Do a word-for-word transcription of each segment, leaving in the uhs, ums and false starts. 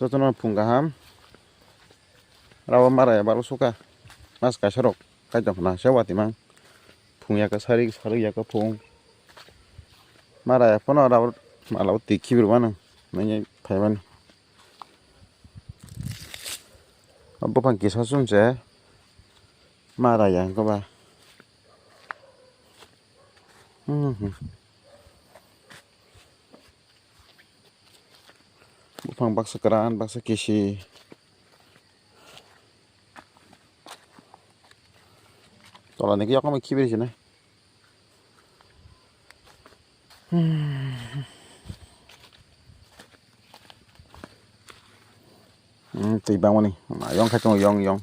Jotono phung kaham. Rabo mara ya balo suka. Mas kaisa rok kaitor khna se wati mang. Phung ya ka sari, sari ya ka phung. Mara ya phano rabo malo twi khibir mano. Nang phai mano. Buphang kisa sum se. Mara ya ko ba. Hmm. Buphang baksa kwran, baksa kisi. Tola ni kiyok ma khibiri sini. Hmm, twi bangmani. Yong khai tongo, yong, yong.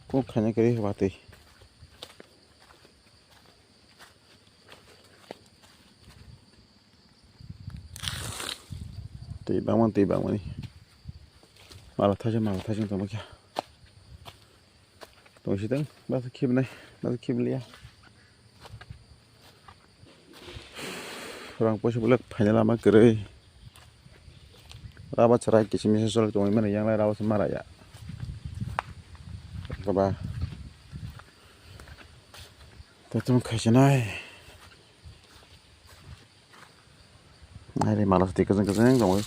Kung khaina kwrwi watwi. Twi bangmani, twi bangmani. Mala thaisa, mala thaisa tongma khe. Tong siteng, basa khibnai, basa khiblia. Rang poisa belai phaina lama kwrwi. Raba chwrai kisim kisa choli tongwi mani yang lai raba se mara ya. Kaba. Tatung khaisinai. Nai re mala sati kwchwng kwchwng tongwi.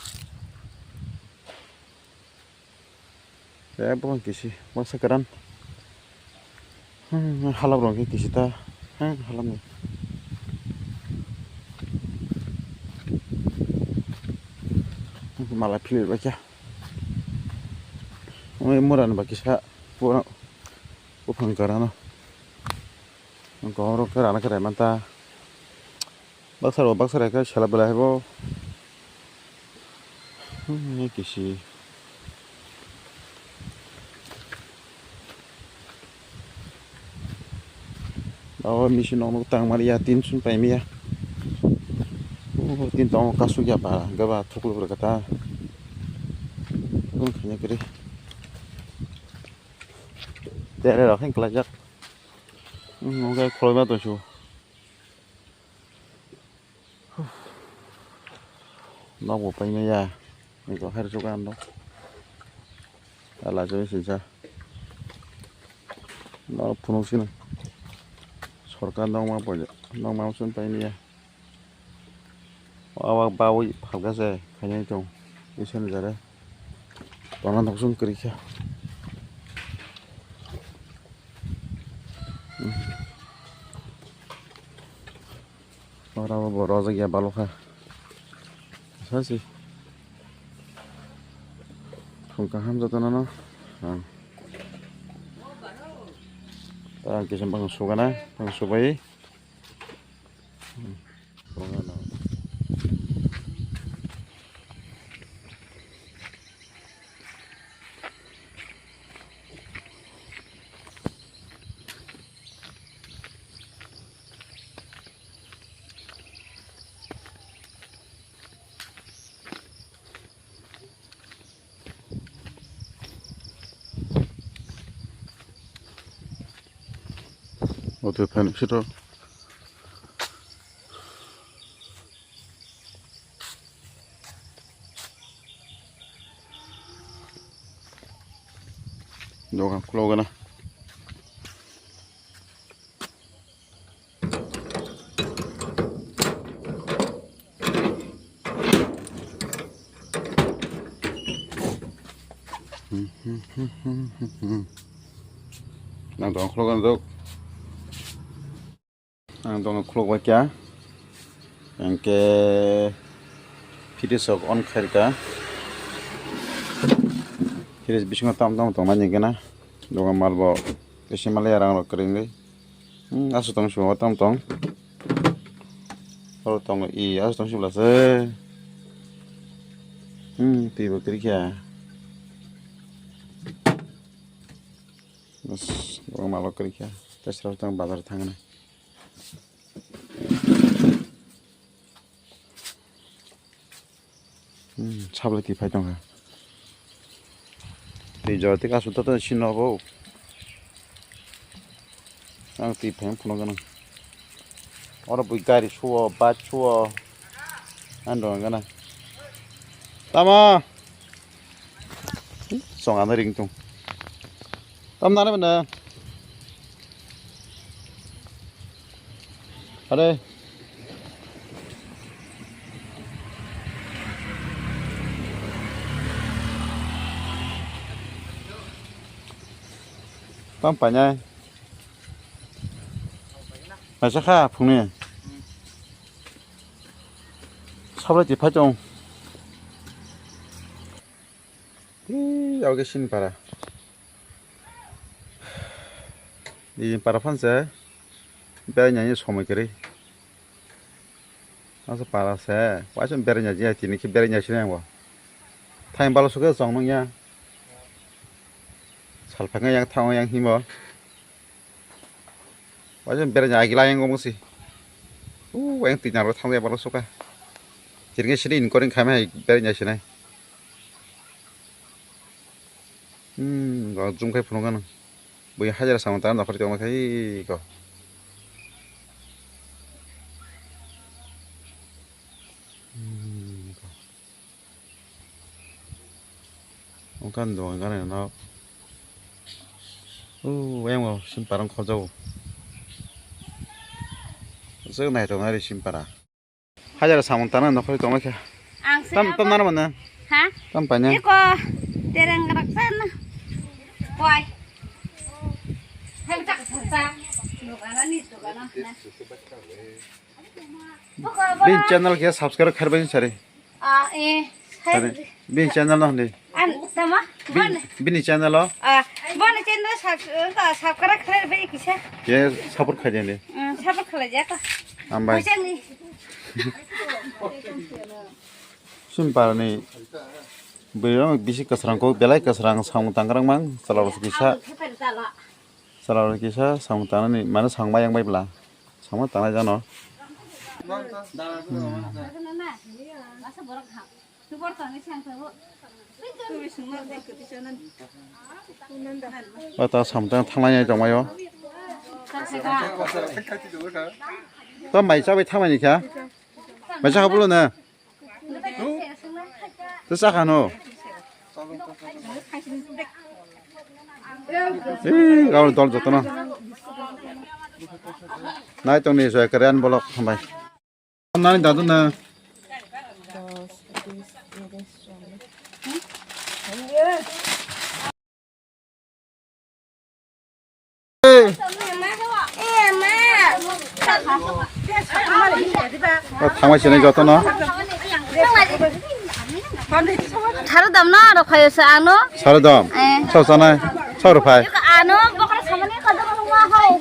Tei bo kisi baksa kwran. Hmm, halap rok khe kisi ta. Hmm, halap ni. Mala philip baikha. Oi mura ni ba kisa. Pura buphang kwran no. Kok rok khe rana khe raimanta. Baksa rok baksa rok khe sela belai bo. Hmm, kisi. Abo misi nok nuk tang mani ya, tin sun pai miya. Oh, tin tong kasuk ya ba, gaba thukluk rok kata. Tong khanya kiri. Tere rok heng kelajak. Hmm, oke, khulai ma tong su. Nok bo paimaya. Eko hai rwchuk ang nok. Ala joi sisa. Nok phunuk sino. Sorkar nok ma poi, nok ma sung paimaya. Awa bawi phalka se khainai tong. Isani jare. Tona nok sung kwrwi kha. Ora bo rojak ya balokha. Sasi. Phung kaham jotono no. Ang. Ta ang kisim bang sugana, bang subai. Ote phan sito. Dogan khulogana. Nang tong khulogana dok. Ang tongno khuluk bai kha. Hingke fridge rok on khai rwkha. Fridge bisingo tam tam tongmani hingke na. Dogan mal bo kisa maliya rang rok kwrwngwi. Hmm, aswk tong sio tam tong. Oro tongo i aswk tong sibla se. Hmm, twi bo kwrwi kha. Bas, dogan mal bo kwrwi kha. Tei sra tong bazar thangna. Hmm, sablai twi phai tongkha. Twi jora twi kasu to sino bo. Ang twi phai phunukgwnang. Oro bui gari suo, bus suo. Ang dong gana. Tamo. Song ano ring tung. Tam nana benda. Are. Tam panya. Masa kha phungni. Sabla tiphai tong. Tei, oke sini para. Di para phan se. Berai nai somoi kiri. Asa para se. Waisa berai nai jia tini ki berai nai sini ang bo. Thaim balo suke song nung ya. Salphang yang thang yang himo. Waisa berai nai agila yang gomsi. U yang tinar thang ya balo suka. Jirge sini inkoring khamai berai nai sini. Hmm, go zoom khai phunuk gana. Bui hajar samung tang nokhor tongma khai go. Hmm, go. Ungkan dong gana no. Uh, yang go sim parang khojau. Zeu nai tong nari sim para. Hajar samung tana nokhorwi tongma khe. Ang se Tam, tam nana mana? Ha? Tam panya? Eko tereng raksa na. Koi. Hemchak sa. Dukana ni dukana na. Bin channel khe subscribe kharbai sari. Ah, eh. Sari. Bin channel no hli. An, tama? Bin, Bon. Bini channel o. Ah, bon channel sub-, ka subscribe khlai bai kisa. Ye support khai jani. Mm, support khlai ja ka. Ambai. Kisa ni. Sim parani. Bwrwi bisi kwsrang kok belai kwsrang samung tangrang mang chala rok kisa. Chala rok kisa samung tangnani mane samung mayang bai bla. Samung tangnai jano. O ta samtang thanglai tongmaio. To mai chabai thamani kha. Mai chakha bolo na. To chakha no. Ei, gabon dol jotono. Nai tongni joy karian bolok hambai. Nani dadu na. O thangbai sinai jotono. Saro dam na aro khayo sa ano. Saro dam. Eh. Saro sanai. Saro phai. Ano bokra samani kadang rumah hau.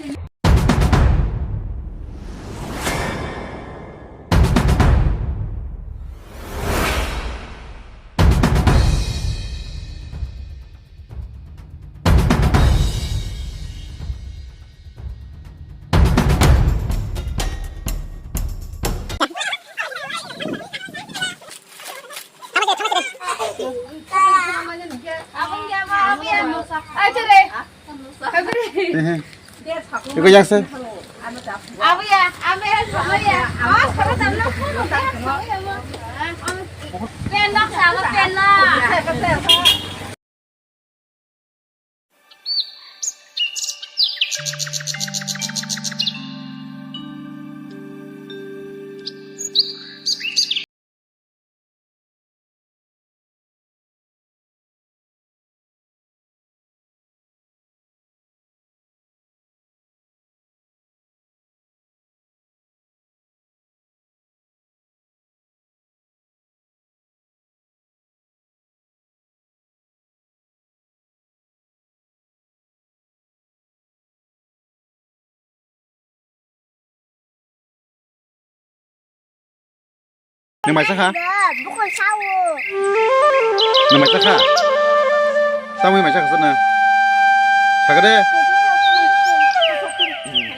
Iko yang se? Nwng mai chakha? Bukol sao. Nwng mai chakha? Tamwi mai chakha sotna? Sakade?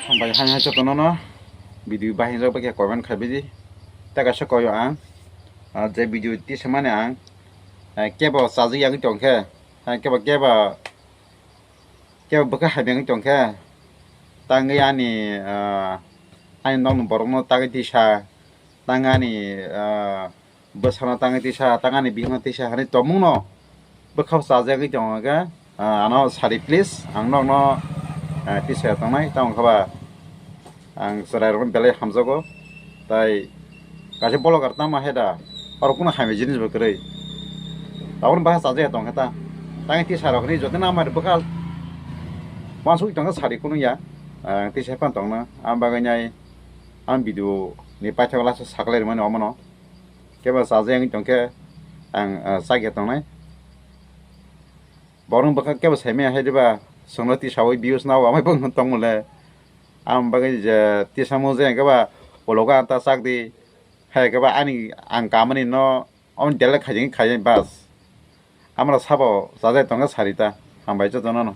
Hambai hai hai jotono no. Video bahai rok bai khe comment khai bidi. Ta kaisa koyo ang. Ah, je video tisa mani ang. Eh, kebo chajak yang tong khe. Eh, kebo, kebo Kebo bwkha hamya wng tong khe, tangwi ani, ah, Ani nokni borokno tangwi tisa, tangani, ah, bwsano tangwi tisa, tangani bihikno tisa hinwi tongmungno bwkhao chajagwi tongo khe, ah, ano sadi please, ang nokno, ah, tisa tongnai, tamo khe ba ang chwrairokno belai hamjago. Tai kaisa vlogger tamo hai da, oro kunu hamya jinis bo kwrwi. Tabukno bahai chajagwi tongkha ta. Tangwi tisarok hinwi jotono amari bwkha uansuk tongkha sadi kunu ya, ah, tisa phano tongno. Ang bagwi nai ang video ni paithak lasa saklai rwmani omono. Kebo chajak wngwi tongkhe ang, ah, chakya tongnai. Borok bwkha kebo saimaya hai diba, chwngno tisaui views nao amai bo tongmole. Ang bagwi je tisamung je hwnkhe ba ulogo ang ta chakdi. Hai hwnkhe ba ani ang kamani no omo delete khaijak khaijak bas. Amra sabo chajak tongkhe sarita. Hambai jotono no.